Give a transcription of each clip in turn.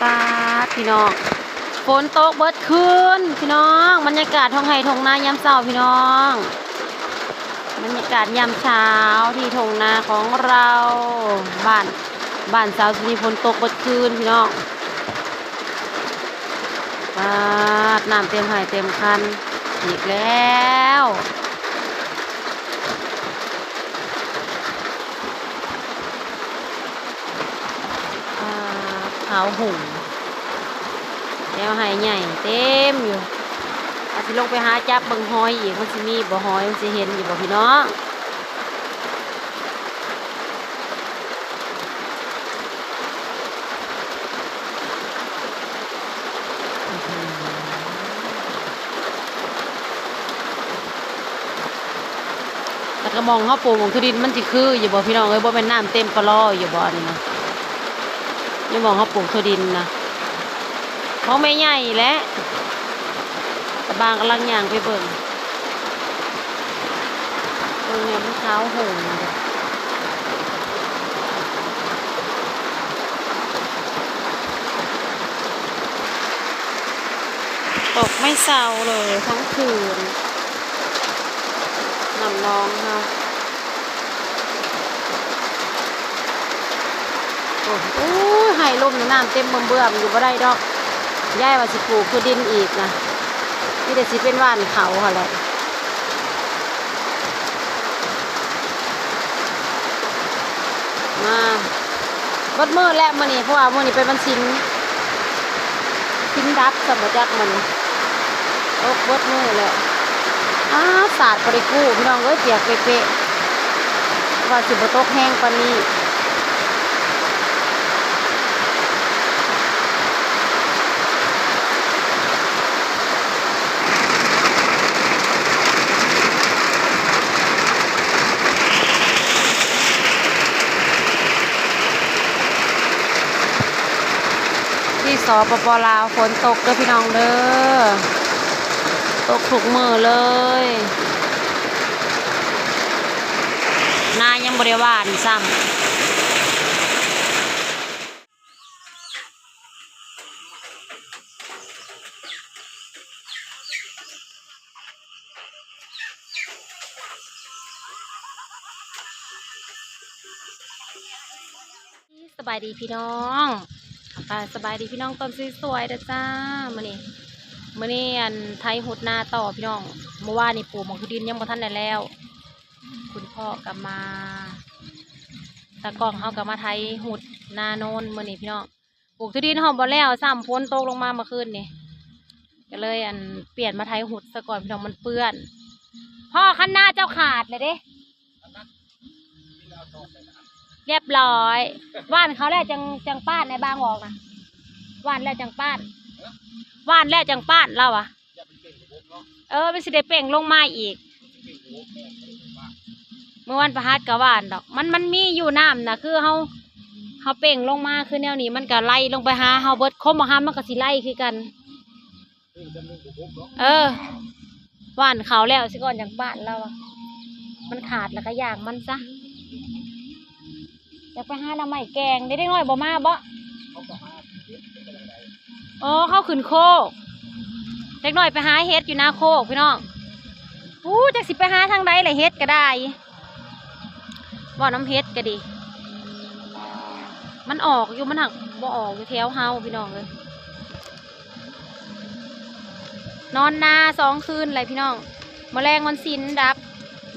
ປາດ ພີ່ນ້ອງ ຝົນຕົກເບິດຄືນ ພີ່ນ້ອງ. ບັນຍາກາດທົ່ງໄຮ່ທົ່ງນາຍາມເຊົ້າ ພີ່ນ້ອງ. ບັນຍາກາດຍາມເຊົ້າທີ່ທົ່ງນາຂອງເຮົາ ບ້ານ ບ້ານສາວສຸນີ ຝົນຕົກເບິດຄືນ ພີ່ນ້ອງ. ປາດ ນ້ຳເຕັມໄຮ່ເຕັມຄັນອີກແລ້ວ. ອ່າ ຂາວຫຸ່ງ ແນວໄຮ່ໃຫຍ່ເຕັມຢູ່. ອາດຊິລົງໄປຫາຈັບເບິ່ງຫອຍອີກ ມັນຊິມີບໍ່ຫອຍ ມັນຊິເຫັນຢູ່ບໍ່ພີ່ນ້ອງ? ແລ້ວກໍໝ່ອງເຮົາປູກໝ່ອງຖົ່ວດິນມັນຊິຄືຢູ່ບໍ່ພີ່ນ້ອງເອີຍ? ບໍ່ແມ່ນນ້ຳເຕັມປະລໍຢູ່ບໍ່ອັນນີ້ນະ? ຢູ່ໝ່ອງເຮົາປູກຖົ່ວດິນນະ ຂອງແມ່ໃຫຍ່ແຫຼະ. ຕາບາງກຳລັງຍ່າງໄປເບິ່ງ ເບິ່ງແນວມັນຂາວໂຫງ. ຕົກໄມ່ເຊົາເລີຍທັງຄືນ ນ້ຳໜອງເຮົາ. ໂອ້ຍ ໄຮ່ລຸ່ມນີ້ນ້ຳເຕັມເບິ່ມໆຢູ່ ບໍ່ໄດ້ດອກ. ຍາຍວ່າຊິປູກຄືດິນອີກນະ ມີແຕ່ຊິເປັນຫວ່ານເຂົ້າຫັ້ນແຫຼະ. ມາເບິດມື້ແລ້ວມື້ນີ້ ເພາະວ່າມື້ນີ້ເປັນວັນສິນ ສິນດັບຊະບໍ່ຈັກມື້ນີ້ ຕົກເບິດມື້ແລ້ວ. ອ້າ ສາດບໍ່ໄດ້ກູ້ ພີ່ນ້ອງເອີຍ ປຽກເປະໆ ວ່າຊິບໍ່ຕົກແຮງປານນີ້. ທີ່ ສປປ ລາວ ຝົນຕົກເດີພີ່ນ້ອງເດີ ຕົກທຸກມື້ເລີຍ. ນາຍັງບໍ່ໄດ້ຫວ່ານຊ້ຳ. ສະບາຍດີພີ່ນ້ອງ ອ່າ ສະບາຍດີພີ່ນ້ອງຕອນສວຍໆເດີຈ້າ. ມື້ນີ້ ມື້ນີ້ອັນໄຖຫຸດນາຕໍ່ພີ່ນ້ອງ. ເມື່ອວານນີ້ປູກໝາກຖົ່ວດິນຍັງບໍ່ທັນໄດ້ແລ້ວ ຄຸນພໍ່ກໍມາ ຕາກ້ອງເຮົາກໍມາໄຖຫຸດນາໂນນມື້ນີ້ພີ່ນ້ອງ. ປູກຖົ່ວດິນຮອດບໍ່ແລ້ວຊ້ຳ ຝົນຕົກລົງມາເມື່ອຄືນນີ້ ກໍເລີຍອັນປ່ຽນມາໄຖຫຸດຊະກ່ອນພີ່ນ້ອງ ມັນເປື້ອນ. ພໍ່ ຄັນນາເຈົ້າຂາດແລ້ວເດ້. ຮຽບຮ້ອຍ ຫວ່ານເຂົ້າແລ້ວຈັ່ງ ຈັ່ງປາດໃນບາງອອກນະ ຫວ່ານແລ້ວຈັ່ງປາດ ຫວ່ານແລ້ວຈັ່ງປາດລາວວ່າ. ເອີ ມັນຊິໄດ້ເປັ່ງລົງມາອີກ. ມື້ວັນພະຫັດກໍຫວ່ານດອກ ມັນ ມັນມີຢູ່ນ້ຳນະ ຄືເຮົາ ເຮົາເປັ່ງລົງມາຄືແນວນີ້ ມັນກໍໄຫຼລົງໄປຫາເຮົາເບິດ ຄົມບັກຫຳມັນກໍຊິໄຫຼຄືກັນ. ເອີ ຫວ່ານເຂົ້າແລ້ວຊິກ່ອນຈັ່ງປາດລາວວ່າ ມັນຂາດແລ້ວກໍຢ່າງມັນຊະ. ຢາກໄປຫາໜໍ່ໄມ້ແກງ ເດັກນ້ອຍບໍ່ມາບໍ? ອໍ ເຂົາຂຶ້ນໂຄກ ເດັກນ້ອຍໄປຫາເຫັດຢູ່ນາໂຄກພີ່ນ້ອງ. ອູ້ ຈັກຊິໄປຫາທາງໃດລະ ເຫັດກໍໄດ້ ເວົ້ານຳເຫັດກໍດີ ມັນອອກຢູ່ ມັນຫາກບໍ່ອອກຢູ່ແຖວເຮົາພີ່ນ້ອງເອີຍ. ນອນນາສອງຄືນແລ້ວພີ່ນ້ອງ ມື້ແລງວັນສິນດັບ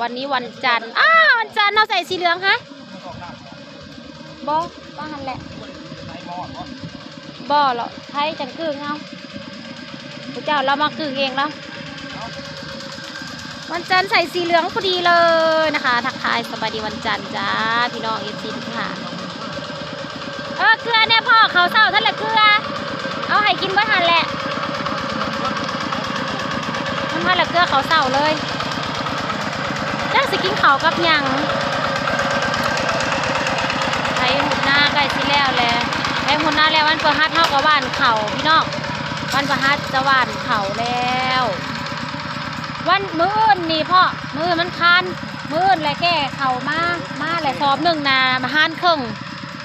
ວັນນີ້ວັນຈັນ ອ້າ ວັນຈັນເຮົາໃສ່ສີເຫຼືອງຫະ ບໍ່ ວ່າຫັ້ນແຫຼະ ບໍ່ເລາະ ໃຜຈັ່ງກຶ້ງເຮົາ ຜູ້ເຈົ້າລາວມາກຶ້ງເອງລາວ. ວັນຈັນໃສ່ສີເຫຼືອງພໍດີເລີຍນະຄະ ທັກທາຍສະບາຍດີວັນຈັນຈ້າ ພີ່ນ້ອງເອັຟຊີທຸກທ່ານ. ເອີ ເກືອແດ່ພໍ່ ເຂົ້າເຊົ້າທັນລະເກືອ ເອົາໃຫ້ກິນເບິດຫັ້ນແຫຼະ ມັນທັນລະເກືອເຂົ້າເຊົ້າເລີຍ ຈັກຊິກິນເຂົ້າກັບຫຍັງ. ໄຖຫຸດນາໃກ້ຊິແລ້ວແຫຼະ ໄຖຫຸດນາແລ້ວ ວັນພະຫັດເຮົາກໍຫວ່ານເຂົ້າພີ່ນ້ອງ ວັນພະຫັດຈະຫວ່ານເຂົ້າແລ້ວ. ວັນ ມື້ອື່ນນີ້ພໍ່ ມື້ອື່ນວັນຄານ ມື້ອື່ນແຫຼະແກ່ເຂົ້າມາ ມາແຫຼະສອບໜຶ່ງນະ ມາຫານເຄິ່ງ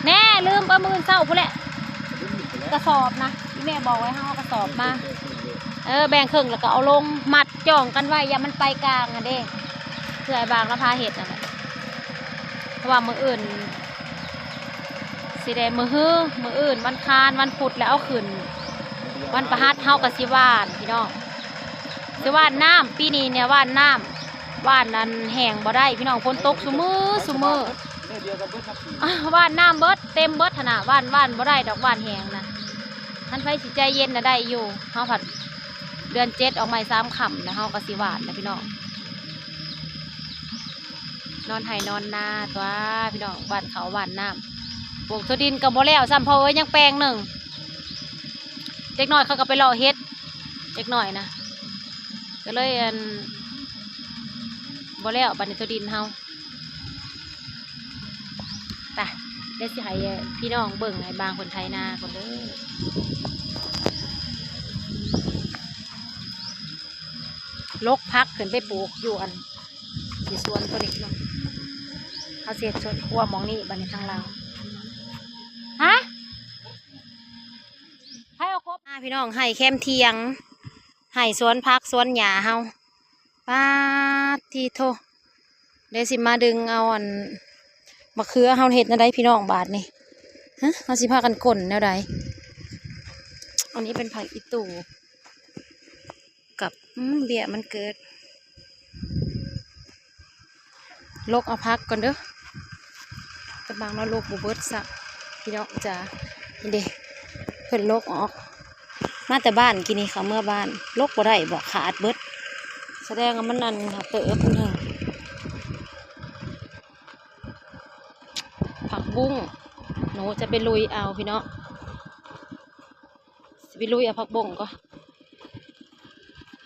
ແນ່ ລືມ ເອີ ມື້ອື່ນເຊົ້າພຸ້ນແຫຼະ ກະສອບນະ ອີ່ແມ່ບອກໄວ້ ເຮົາເອົາກະສອບມາ ເອີ ແບ່ງເຄິ່ງ ແລ້ວກໍເອົາລົງ ມັດຈ້ອງກັນໄວ້ ຢ່າມັນໄປກາງຫັ້ນເດ້ ເພື່ອອ້າຍບາງລາວພາເຮັດຫັ້ນແຫຼະ ເພາະວ່າມື້ອື່ນຊິໄດ້ ມື້ຮື ມື້ອື່ນວັນຄານ ວັນພຸດ ແລ້ວເອົາຂຶ້ນ ວັນພະຫັດເຮົາກໍຊິຫວ່ານ ພີ່ນ້ອງ ຊິຫວ່ານນ້ຳ ປີນີ້ນີ້ຫວ່ານນ້ຳ ຫວ່ານອັນແຫ້ງບໍ່ໄດ້ ພີ່ນ້ອງ ຝົນຕົກຊຸມື້ ຊຸມື້ ອາ ຫວ່ານນ້ຳເບິດ ເຕັມເບິດຫັ້ນນະ ຫວ່ານ ຫວ່ານບໍ່ໄດ້ດອກ ຫວ່ານແຫ້ງນະ ຄັນໃຜຊິໃຈເຢັນນະໄດ້ຢູ່ ເຮົາພັດເດືອນເຈັດອອກໄມ້ສາມຄ່ຳ ແລ້ວເຮົາກໍຊິຫວ່ານແລ້ວ ພີ່ນ້ອງ ນອນໄຮ່ນອນນາຕົວະ ພີ່ນ້ອງ ຫວ່ານເຂົ້າຫວ່ານນ້ຳ ປູກໂຕດິນກໍບໍ່ແລ້ວຊ້ຳ ພໍ່ເອີຍ ຍັງແປງໜຶ່ງ ເດັກນ້ອຍເຂົາກໍໄປເລາະເຮັດ ເດັກນ້ອຍນະ ກໍເລີຍ ອັນ ບໍ່ແລ້ວ ບັດນີ້ໂຕດິນເຮົາ ໄປ ດຽວຊິໃຫ້ພີ່ນ້ອງເບິ່ງ ໃຫ້ບາງເພິ່ນໄຖນາກ່ອນເດີ ຫຼົກຜັກຂຶ້ນໄປປູກຢູ່ອັນ ຢູ່ສວນຕົວນີ້ເນາະ ເຮົາຊິເຮັດສວນຄົວໝ່ອງນີ້ ບັດນີ້ທາງຫຼັງ ຮະ ໃຜເອົາກົບ ອ່າ ພີ່ນ້ອງ ໄຮ່ແຄມທຽງ ໄຮ່ສວນຜັກສວນຫຍ້າເຮົາ ປາດຕິໂທ ດຽວຊິມາດຶງເອົາອັນ ບັກເຂືອເຮົາເຮັດແນວໃດພີ່ນ້ອງບາດນີ້ ຮະ ເຮົາຊິພາກັນກົ້ນແນວໃດ ອັນນີ້ເປັນຜັກອີ່ຕູ່ ກັບ ອືມ ເບ້ຍມັນເກີດ ຫຼົກເອົາຜັກກ່ອນເດີ ກຳລັງເນາະ ຫຼົກບໍ່ເບິດຊ້ຳ ພີ່ນ້ອງຈ໋າ ນີ້ເດ້ ເພິ່ນຫຼົກອອກ ມາແຕ່ບ້ານກີ້ນີ້ ເຂົ້າເມືອບ້ານ ຫຼົກບໍ່ໄດ້ບໍ ຂາດເບິດ ສະແດງວ່າມັນອັນ ເຕີບເນາະ ຜັກບຸ້ງ ໜູຈະໄປລຸຍເອົາ ພີ່ນ້ອງ ຊິໄປລຸຍເອົາຜັກບົ້ງກ່ອນ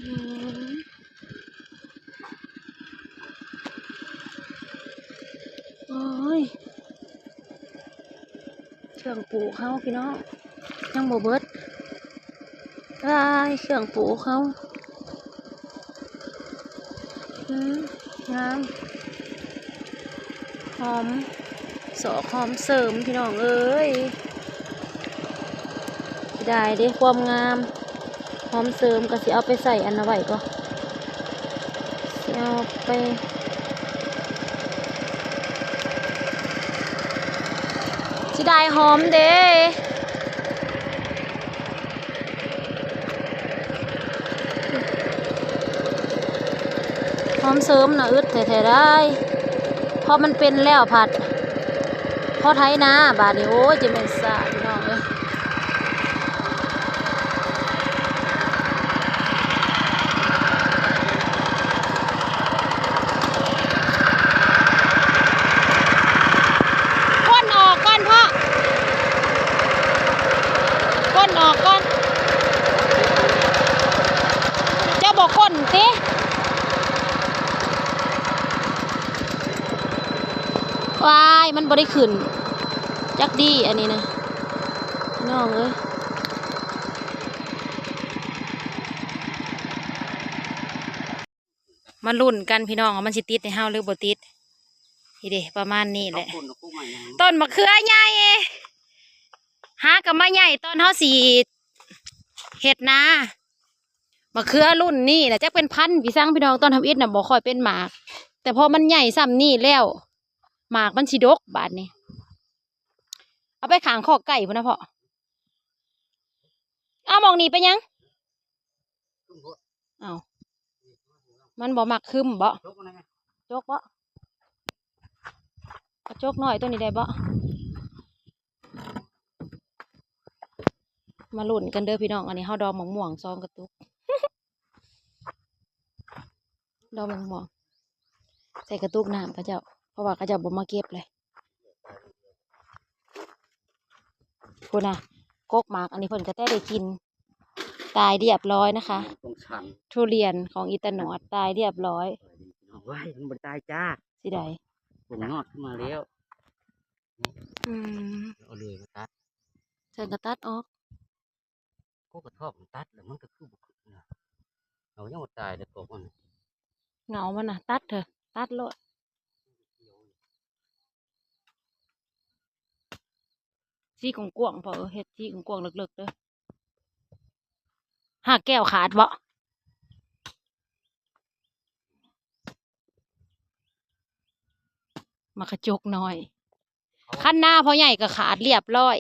ອືມ ໂອ້ຍ ເຄື່ອງປູກເຮົາພີ່ນ້ອງ ຍັງບໍ່ເບິດ ຫຼາຍເຄື່ອງປູກເຮົາ ອືມ ງາມ ຫອມ ສອກຫອມເສີມພີ່ນ້ອງເອີຍ ເສຍດາຍເດ້ຄວາມງາມ ຫອມເສີມກໍຊິເອົາໄປໃສ່ອັນນະໄວ້ກໍ ຊິເອົາໄປ ເສຍດາຍຫອມເດ້. ຫອມເສີມນະອຶດແທ້ໆ ໄດ້ ພໍມັນເປັນແລ້ວພັດ ພໍໄຖນາບາດນີ້ ໂອ້ຍ ຈະແມ່ນຊາ ພີ່ນ້ອງເອີຍ. ກົ້ນອອກກ່ອນເພາະ ກົ້ນອອກກ່ອນ ເຈົ້າບໍ່ກົ້ນຕິ? ວ້າຍ ມັນບໍ່ໄດ້ຂຶ້ນຈັກດີ ອັນນີ້ນະ ນ້ອງເອີຍ. ມາລຸ້ນກັນພີ່ນ້ອງ ວ່າມັນຊິຕິດໃຫ້ເຮົາຫຼືບໍ່ຕິດ. ນີ້ເດ້ ປະມານນີ້ແຫຼະ ຕົ້ນບັກເຂືອໃຫຍ່ ຫາກໍມາໃຫຍ່ຕອນເຮົາຊິເຮັດນາ. ບັກເຂືອລຸ້ນນີ້ນະ ຈັກເປັນພັນປີສັງພີ່ນ້ອງ ຕອນທຳອິດນະບໍ່ຄ່ອຍເປັນໝາກ ແຕ່ພໍມັນໃຫຍ່ຊ່ຳນີ້ແລ້ວ ໝາກມັນຊິດົກບາດນີ້. ເອົາໄປຂ້າງຄອກໄກ່ພຸ້ນນະພໍ່. ເອົາ ໝ່ອງນີ້ໄປຫຍັງ? ເອົາ ມັນບໍ່ມັກຄຶມບໍ? ຈົກບໍ່? ເອົາຈົກນ້ອຍໂຕນີ້ໄດ້ບໍ? ມາລຸ້ນກັນເດີພີ່ນ້ອງ ອັນນີ້ເຮົາດອງໝາກມ່ວງສອງກະຕຸກ. ດອກໝາກມ່ວງ ໃສ່ກະຕຸກນ້ຳເຂົາເຈົ້າ ເພາະວ່າເຂົາເຈົ້າບໍ່ມາເກັບເລີຍ. ພຸ້ນນະ ກົກໝາກອັນນີ້ເພິ່ນກໍແຕ່ໄດ້ກິນ ຕາຍລຽບລ້ອຍນະຄະ. ທຸລຽນຂອງອີຕາໜອດຕາຍລຽບລ້ອຍ. ວ້າຍ ມັນບໍ່ໄດ້ຕາຍຈ້າ ຊິໄດ້ ຜົມງອກຂຶ້ນມາແລ້ວ. ອືມ ເອົາເລີຍມາຕັດ ເຊິ່ງກໍຕັດອອກ. ກົກກະທອກມັນຕັດແລ້ວມັນກໍຄືບໍ່ຂຶ້ນນະ ເຮົາຍັງວ່າຕາຍແຕ່ກົກມັນ ເຫງົາມັນນະ ຕັດເຖາະ ຕັດໂລດ. ສີກວ້າງໆ ພໍ່ເອີຍ ເຮັດສີກວ້າງໆ ເລິກໆ ເດີ. ຮາກແກ້ວຂາດບໍ່? ໝາກກະຈົກນ້ອຍ ຄັນນາພໍ່ໃຫຍ່ກໍຂາດລຽບລ້ອຍ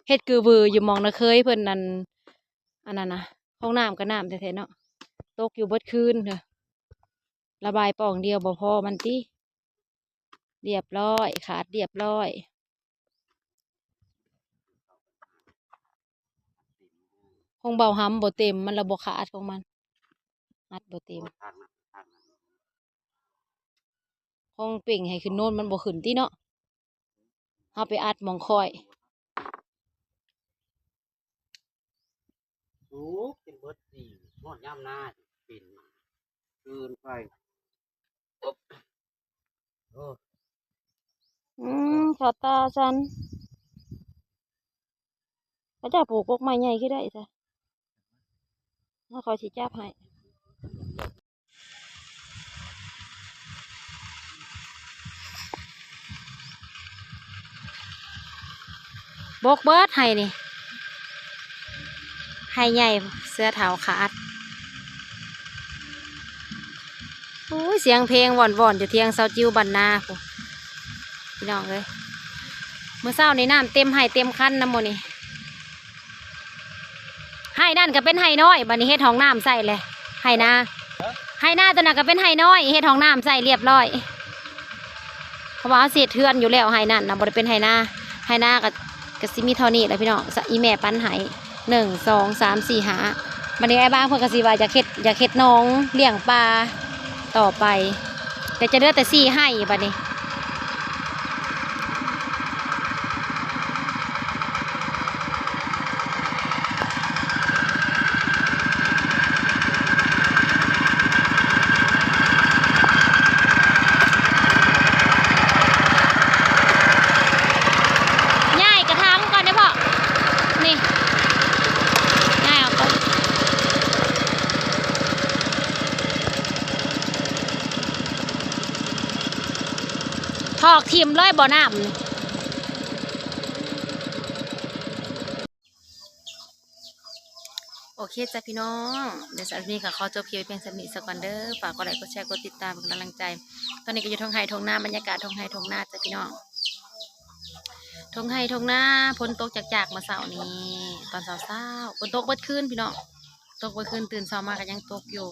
ເຮັດກືວືຢູ່ໝ່ອງນາເຄີຍເພິ່ນ ອັນ ອັນນັ້ນນະ ຫ້ອງນ້ຳກໍນ້ຳແທ້ໆ ເນາະ ຕົກຢູ່ເບິດຄືນເດີ. ລະບາຍປ່ອງດຽວບໍ່ພໍມັນຕິ ລຽບລ້ອຍ ຂາດລຽບລ້ອຍ. ຂອງເບົາຫຳບໍ່ເຕັມ ມັນລະບໍ່ຂາດຂອງມັນ ອັດບໍ່ເຕັມ. ຂອງເປັ່ງໃຫ້ຂຶ້ນໂນນມັນບໍ່ຂຶ້ນຕິເນາະ ເຮົາໄປອັດໝ່ອງຂ້ອຍ. ສຸກຈົນເບິດສີ ຮອດຍາມນາເປັນເກີນໄປ. ໂອ້ ອືມ ຂາດຕາຊັ້ນ ເຂົາເຈົ້າປູກກົກໄມ້ໃຫຍ່ຄືໄດ້ຊະ ເຮົາ ຂ້ອຍຊິຈັບໃຫ້. ບົກເບິດໄຮ່ນີ້ ໄຮ່ໃຫຍ່ເສືອເຖົ້າຂາດ. ໂອ້ຍ ສຽງເພງວ່ອນໆ ຢູ່ທຽງສາວຈິວບ້ານນາພຸ້ນ ພີ່ນ້ອງເອີຍ. ມື້ເຊົ້ານີ້ນ້ຳເຕັມໄຮ່ເຕັມຄັນນຳໝູ່ນີ້. ໄຮ່ນັ້ນກໍເປັນໄຮ່ນ້ອຍ ບາດນີ້ເຮັດຫ້ອງນ້ຳໃສ່ແຫຼະ ໄຮ່ນາ ໄຮ່ນາຕົວນັ້ນກໍເປັນໄຮ່ນ້ອຍ ເຮັດຫ້ອງນ້ຳໃສ່ລຽບລ້ອຍ ເພາະວ່າເຮົາຊິເຮັດເຮືອນຢູ່ແລ້ວ. ໄຮ່ນັ້ນນະ ບໍ່ໄດ້ເປັນໄຮ່ນາ ໄຮ່ນາກໍ ກໍຊິມີເທົ່ານີ້ແຫຼະພີ່ນ້ອງ ອີ່ແມ່ປັນໃຫ້ ໜຶ່ງ ສອງ ສາມ ສີ່ ຫ້າ. ບາດນີ້ອ້າຍບາງເພິ່ນກໍຊິວ່າຢາກເຮັດ ຢາກເຮັດໜອງລ້ຽງປາຕໍ່ໄປ ແຕ່ຈະເຫຼືອແຕ່ສີ່ໄຮ່ບາດນີ້. ຍ້າຍກະຖາງກ່ອນເດີພໍ່ ນີ້ ຍ້າຍອອກກ່ອນ. ຖອກຖິ້ມເລີຍບໍ່ນ້ຳນີ້. ໂອເຄຈ້າພີ່ນ້ອງ ດຽວສຳລັບມື້ນີ້ກໍຂໍຈົບຄລິບໄວ້ພຽງສ່ຳນີ້ສາກ່ອນເດີ. ຝາກກົດໄລ ກົດແຊ ກົດຕິດຕາມເປັນກຳລັງໃຈ. ຕອນນີ້ກໍຢູ່ທົ່ງໄຮ່ທົ່ງນາ ບັນຍາກາດທົ່ງໄຮ່ທົ່ງນາຈ້າພີ່ນ້ອງ ທົ່ງໄຮ່ທົ່ງນາ. ຝົນຕົກຈາກໆ ມື້ເຊົ້ານີ້ ຕອນເຊົ້າໆ ຝົນຕົກເບິດຄືນພີ່ນ້ອງ ຕົກເບິດຄືນ ຕື່ນເຊົ້າມາກໍຍັງຕົກຢູ່.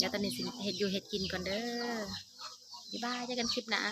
ດຽວຕອນນີ້ຊິເຮັດຢູ່ເຮັດກິນກ່ອນເດີ. ບາຍບາຍ ເຈີກັນຄລິບໜ້າ.